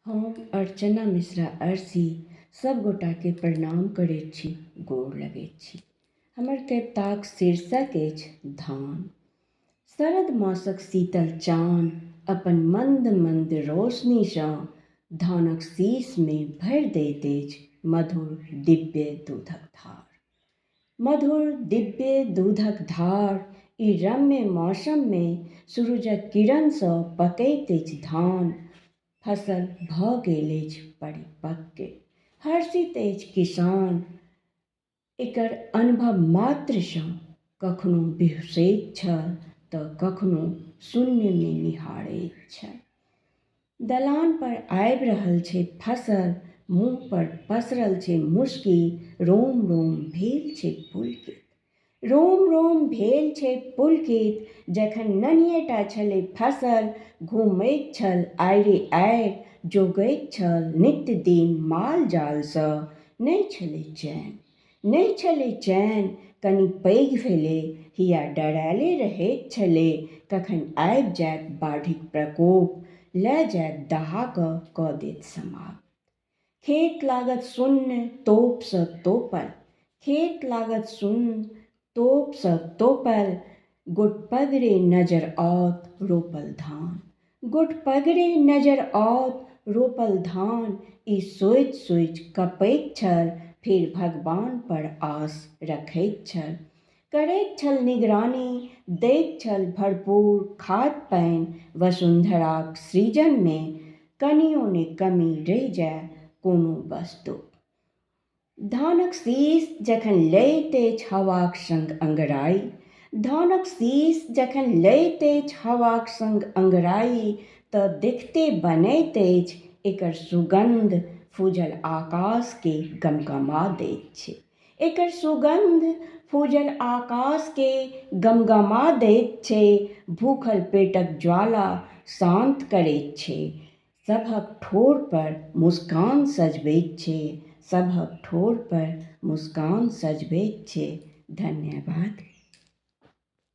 हम अर्चना मिश्रा अर्शी सब गोटाके प्रणाम करैत छी, गोर लगैत छी। हमर कविताक शीर्षक अछि धान। शरद मासक शीतल चान अपन मन्द मन्द रोशनीसँ धानक शीशमे भरि दैत अछि मधुर दिव्य दूधक धार। मधुर दिव्य दूधक धार ई रम्य मौसममे सुरुजक किरणसँ पकैत अछि धान। फसल भऽ गेल अछि परिपक्व, हर्षित अछि किसान। एकर अनुभव मात्रसँ कखनो बिहुँसैत छल तऽ कखनो शून्यमे निहारैत छल। दलान पर आबि रहल छै फसल, मुँह पर पसरल छै मुस्की, रोम रोम भेल छै पुलकित। रोम रोम भेल छै पुलकित, जखन नन्हिएटा छलै फसल, घुमैत छल आइरे आइर, जोगैत छल नित्य दिन माल जालसँ, नहि छलै चैन। नहि छलै चैन, कनी पैघ भेलै, हिया डरायले रहैत छलै, कखन आबि जायत बाढ़िक प्रकोप, लए जायत दहा कऽ कऽ देत समाप्त। खेत लागत सुन्न तोपसँ तोपल, खेत लागत सुन्न तोपसँ तोपल, गोटपगरे नजर आओत रोपल धान, गोटपगरे नजर आओत रोपल धान, ई सोचि सोचि कँपैत छल, फेर भगवान पर आस रखैत छल। करैत छल निगरानी, दैत छल भरपूर खाद पानि, वसुन्धराक सृजनमे कनियो ने कमी रहि जाय कोनो वस्तुक। धानक शीश जखन लैत अछि हवाक संग अंगड़ाइ, धानक शीश जखन लैत अछि हवाक संग अंगड़ाइ तऽ देखिते बनैत अछि एकर सुगन्ध फूजल आकाशके गमगमा दैत छै। एकर सुगन्ध फूजल आकाशके गमगमा दैत छै, भूखल पेटक ज्वाला शान्त करैत छै, सभक ठोर पर मुस्कान सजबैत छै, सभक ठोर पर मुस्कान सजबैत छै। धन्यवाद।